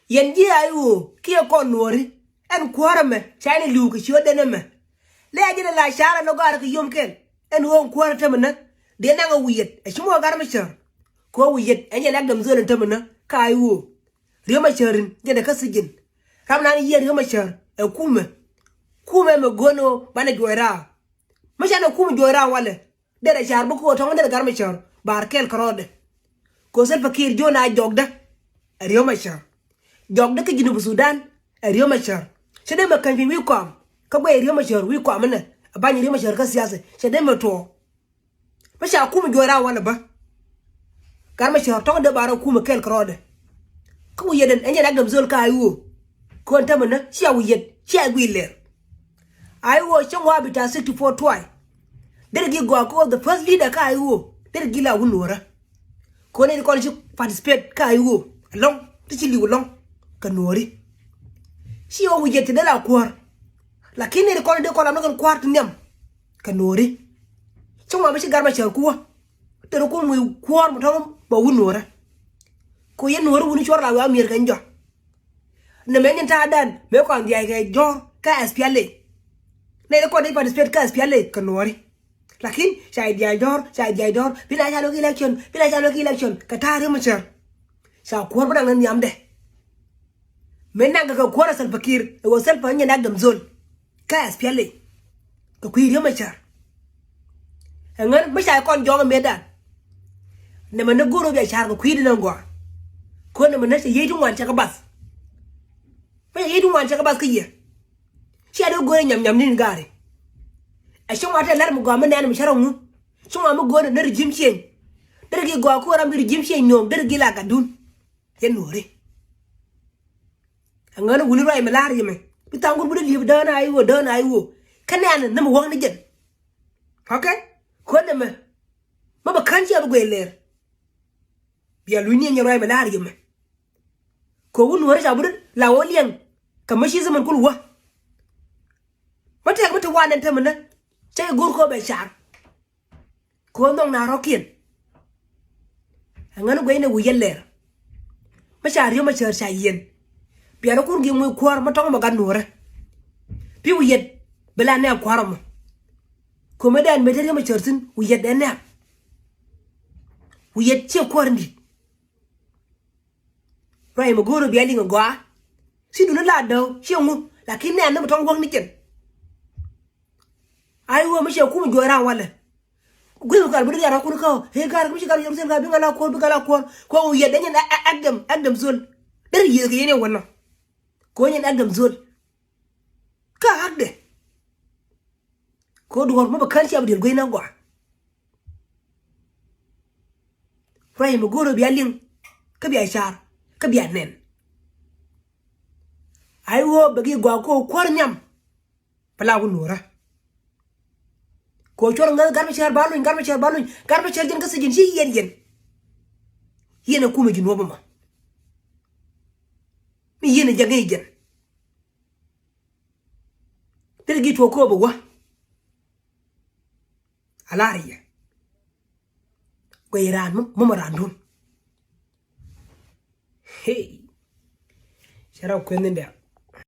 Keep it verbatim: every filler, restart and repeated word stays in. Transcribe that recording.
Yɛn ji̱ a i̱ ɣöö kiɛ kɔn nuɔ̱ɔ̱ri. Ɛn kuäärä mɛ ca ni li̱w kɛ ciötdɛn ɛmɛ. Lɛ a ji̱n ɛ la ca̱rä ni gɔaarä kɛ yom kɛl. Ɛn ɣöö ɛn kuäärä tämɛ nä dee naŋ ɛ wi̱i̱ yɛt ɛ ci muɔ gat mi cär. Kɛ ɣöö wi̱i̱ yɛt ɛn jɛn ak däm zöl ɛn tämɛ nä ka a i̱ ɣöö Riek Machar in jɛn ɛ kä thi̱ji̱n. Ram nan yiëë Riek Machar ɛ kumɛ. Kumɛ mɛ go̱o̱n ɣöö banɛ juɔc raar. Mi ca nɛ kumɛ juɔc raar walɛ. Derɛ ca̱r bä ko̱o̱t tɔ̱ŋ derɛ gat mi cär baar kɛl kärɔɔdɛ. Ko̱o̱t Salva Kiir jiön a jɔkdä ɛ Riek Machar. Jɔkdä kä Junub Sudan ɛ Riek Machar. Cɛ dee mɛ käny piny wi̱i̱ kɔam kä guɛy Riek Machar wi̱i̱ kɔam inɛ ɛ ba̱ny Riek Machar kä siasa cɛ dee mɛ tuɔɔk. Bä ca kum juɔc raar walɛ bä. Gat mi cär tɔ̱ŋ dee ba rɔ kumɛ kɛl kärɔɔdɛ. Kä wi̱i̱ yɛt ɛn ɛn jɛn ak däm zöl ka a i̱ ɣöö kɔn tämɛ nä cia wi̱i̱ yɛt cia gui̱i̱ lɛr. A i̱ ɣöö cäŋ wa bi ta̱a̱ sixty four twice. Derɛ gi̱ gɔaa kɛ ɣöö the first leader ka a i̱ ɣöö derɛ gi̱ la wun nuɔ̱ɔ̱rä. Kɔn ni kɔn ci participate ka a i̱ ɣöö ɛlɔ̱ŋ ti ci li̱w ɛlɔ̱ŋ kɛ nuɔ̱ɔ̱ri. Ci ɣöö wi̱i̱ yɛt ti dee la kuäär. Lakin ni kɔn dee kɔn lam ni kɛn kuäär ti nhiam kɛ nuɔ̱ɔ̱ri. Cäŋ wa mi ci gat mi cär kuwä. Derɛ kun wi̱i̱ kuäär mi tɔ̱ŋ bɛ wun nuɔ̱ɔ̱rä. Kɛ ɣöö yɛn nuɔ̱ɔ̱ri wuni cuɔr la wi̱i̱ a mi̱eer kɛ jɔ̱. Nɛ mɛ nyin ta̱a̱ dan mëë kɔn dhiac kɛ jɔ̱ɔ̱r kä S P L A. Nɛ dee kɔn dee participate kä S P L A kɛ nuɔ̱ɔ̱ri. Lakin ca i̱ dhiac dɔ̱r ca i̱ dhiac dɔ̱r bi na ca luäk election bi na ca luäk election kɛ ta̱a̱ Riek Machar. Ca kuäär bä daŋ ni nhiamdɛ. Mëë naŋ kɛ kɛ kuäär ɛ Salva Kiir ɛ ɣöö Salva nyɛn ak däm zöl. Kä S P L A kɛ kui̱ Riek Machar. Ɛŋän mi ca kɔn jɔɔk ɛ mëëdan. Nɛmɛ ni go̱r ɣöö bia ca̱r kɛ kui̱ di nɔŋ gɔaa. Ko̱n nɛmɛ ni cɛ yiey ti ŋuan cɛ kɛ bath. Mi cɛ yiey ti ŋuan cɛ kɛ bath kä yɛ. Cia dee go̱r ɛ nyam nyam ni̱n gaari. Ɛ cäŋ wa tɛ lɛr mi gɔaa mi nɛɛn mi cä rɔ ŋu. Cäŋ wa mi go̱r ni regime change. Derɛ gi̱ gɔaa ko̱r ram bi regime change nööŋ derɛ gi̱ la gatdun. Yɛn nuɔ̱ɔ̱ri. Ɛŋän wuni ruac mi la̱r yɛ mɛ bi thaŋ gur bi dee li̱ep dään a i̱ ɣöö dään a i̱ ɣöö. Kä nɛɛn ni mi wäk ni jɛn. Okay. Ko̱n nɛmɛ. Mä bɛ kän cia bi guɛy lɛr. Bia luny ni nyɛ ruac bɛ la̱r yɛ mɛ. Kɛ wun nuɔ̱ɔ̱ri ca bi dee la wä liɛŋ. Kɛ mä ci zaman kul wä. Mä tɛk mä te wan ɛn te mɛ nä. Cä i̱ go̱r kɔ bɛ car. Kɛ wä nhɔk na rɔ̱kiɛn. Ɛŋän guɛy ni wi̱i̱ yɛn lɛr. Mä ca Riek Machar ca yiɛn. Bia rɔ kun gi̱i̱ muc kuäär mä tɔ̱ŋ mɔ gat nuɔ̱ɔ̱rä. Bi wi̱i̱ yɛt bi la nɛɛk kuäär mɔ. Ko̱mɛ dɛn mëë te Riek Machar thi̱n wi̱i̱ yɛt dee nɛɛk. Wi̱i̱ yɛt ciɛ kuäär in di̱t. Ruac mɛ go̱o̱r ɣöö bia liŋ ɛ gɔaa. Ci duni la dääk ciɛ ŋu. Lakin nɛɛn ni mi tɔ̱ŋ wäk ni jɛn. A i̱ ɣöö mi cɛ kum juɔc ra̱a̱ŋ walɛ. Gui̱th kal bi dee rial rɔ̱kun kä ɣöö ëë ga̱r mi ci ga̱r Jerusalem ka bi ŋa la kuɔ̱r bi ŋa la kuɔ̱r. Kɛ ɣöö wi̱i̱ yɛt dee nyɛn ɛ- ɛ- ak dɛm ak dɛm zol. Derɛ yiëëk yɛn i̱ wänɔ. Kɛ ɣöö nyɛn ak dɛm zol. Kä akdɛ. Kɛ ɣöö duɔ̱ɔ̱r mi bɛ kän cia bi diɛl gui̱n a gɔaa. Ruac mi go̱o̱r ɣöö bia liŋ kä bia car kä bia nɛn. A i̱ ɣöö bɛ gi̱ gɔaa kɛ ɣöö kuäär nhiam. Bɛ la wä nuɔ̱ɔ̱rä. Kɛ ɣöö cuɔr ŋäth gat mi cär ba luny gat mi cär ba luny gat mi cär jɛn kä thi̱ji̱n ci yiɛn yiɛn. Yiɛn ɛ kumɛ ji̱ nuɔ̱ɔ̱p ɛmɔ. Mi yiɛn ɛ jɛ ŋäc jɛn. Derɛ gi̱ tuɔɔk kööp ɛ wä. A la̱r yɛ. Guɛy raan mum mum raan dun. Hey. Cɛ rɔ kueth ni dɛ̈.